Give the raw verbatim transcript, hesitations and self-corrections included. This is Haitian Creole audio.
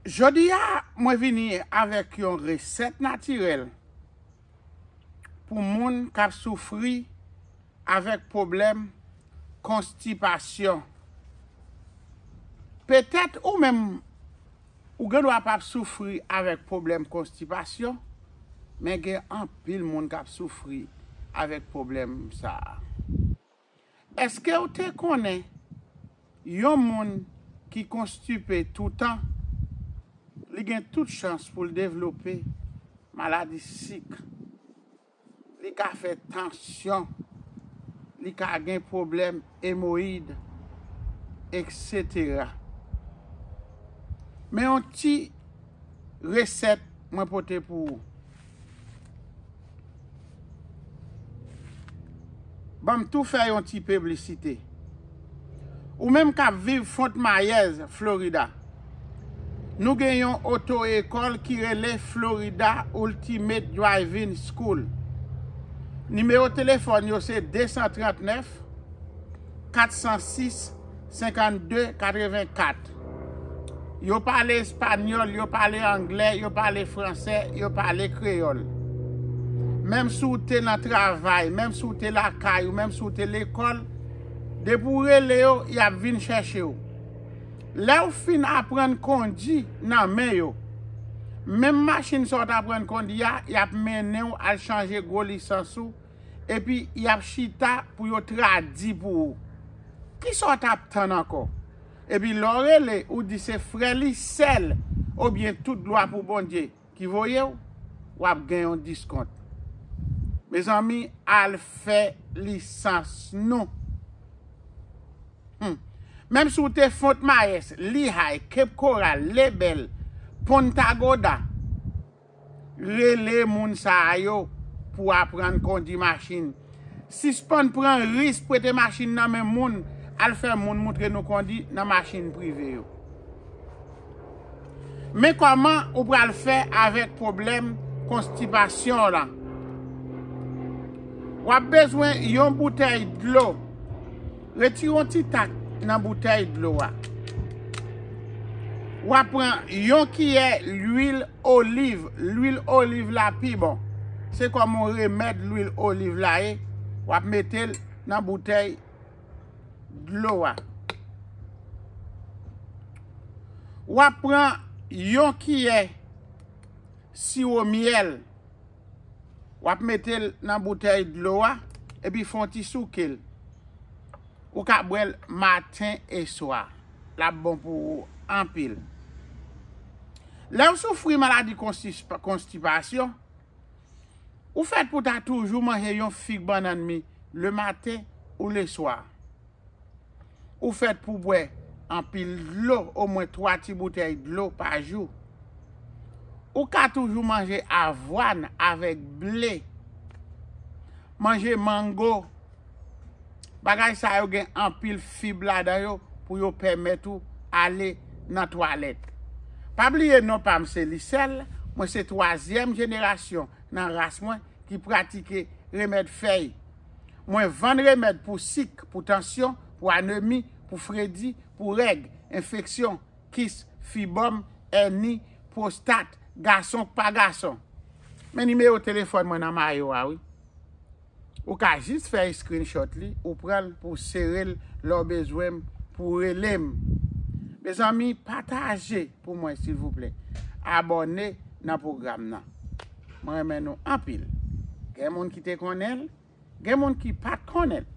Jodi a, mwen vini avèk yon resèt natirèl pou moun k ap soufri avèk pwoblèm konstipasyon. Petèt ou menm, ou gen dwa p ap soufri avèk pwoblèm konstipasyon, men gen anpil moun k ap soufri avèk pwoblèm sa a. Èske w te konnen yon moun ki konstipe toutan, li gen tout chans pou l devlope maladi sik? Li ka fè tansyon, li ka gen pwoblèm emoyid, etsetera. Men yon ti resèt mwen pote pou ou. Ban m tou fè yon ti piblisite. Ou menm k ap viv Fort Myers, Florida, nou gen yon oto ekòl ki rele Florida Ultimate Driving School. Nimewo telefòn yo se de san trannèf, kat san sis, senkannde, katrevenkat. Yo pale espanyòl, yo pale anglè, yo pale fransè, yo pale kreyòl. Menm si w te nan travay, menm si w te lakay ou, menm si w te lekòl, depi w rele yo, y ap vin chèche w. Lè w fin aprann kondi nan men yo, menm machin sa w t aprann kondi a, y ap mennen w al chanje gwo lisans ou, epi y ap chita pou yo tradi pou ou. Kisa w t ap tann ankò? Epi lè w rele, ou di se frè Lisèl oubyen Tout Glwa pou Bondye ki voye w, w ap gen yon diskont. Mezanmi, al fè lisans nou. Hmm. Menm si w te Fort Myers, Lehigh, Cape Coral, Lebel, Punta Gorda, rele moun sa a yo pou aprann kondi machin. Sispann pran risk prete machin nan men moun, al fè moun moutre nou kondi nan machin prive yo. Men kòman ou pral fè avèk pwoblèm konstipasyon w lan. W ap bezwen yon boutèy dlo. Retire yon ti tak nan boutèy dlo a. W ap pran yon kiyè lwil oliv. Lwil oliv la pi bon. Se kòm yon remèd lwil oliv la ye. W ap mete l nan boutèy dlo a. W ap pran yon kiyè siwo myèl. W ap mete l nan boutèy dlo a, epi fè yon ti souke l. Ou ka bwè l maten e swa. L ap bon pou ou anpil. Lè w soufri maladi konstis-, konstipasyon, ou fèt pou ta toujou manje yon fig bannann mi lematen ou leswa. Ou fèt pou bwè anpil dlo, omwen twa ti boutèy dlo pa jou. Ou ka toujou manje avwàn avèk ble. Manje mango. Bagay sa yo gen anpil fib ladan yo pou yo pèmèt ou ale nan twalèt. Pa bliye non pa m se Lisèl, mwen se twazyèm jenerasyon nan ras mwen ki pratike remèd fèy. Mwen vann remèd pou sik, pou tansyon, pou anemi, pou fredi, pou règ, enfeksyon, kis, fibòm, èni, pwostat, gason k pa gason. Men nimewo telefòn mwen nan mayo a wi. Ou ka jis fè screenshot li, ou pran l pou w sere l lè w bezwen m, pou w rele m. Mezanmi, pataje pou mwen silvouplè. Abòne nan pwogram nan. Mwen renmen nou anpil. Gen moun ki te konnen l, gen moun ki pa t konnen l.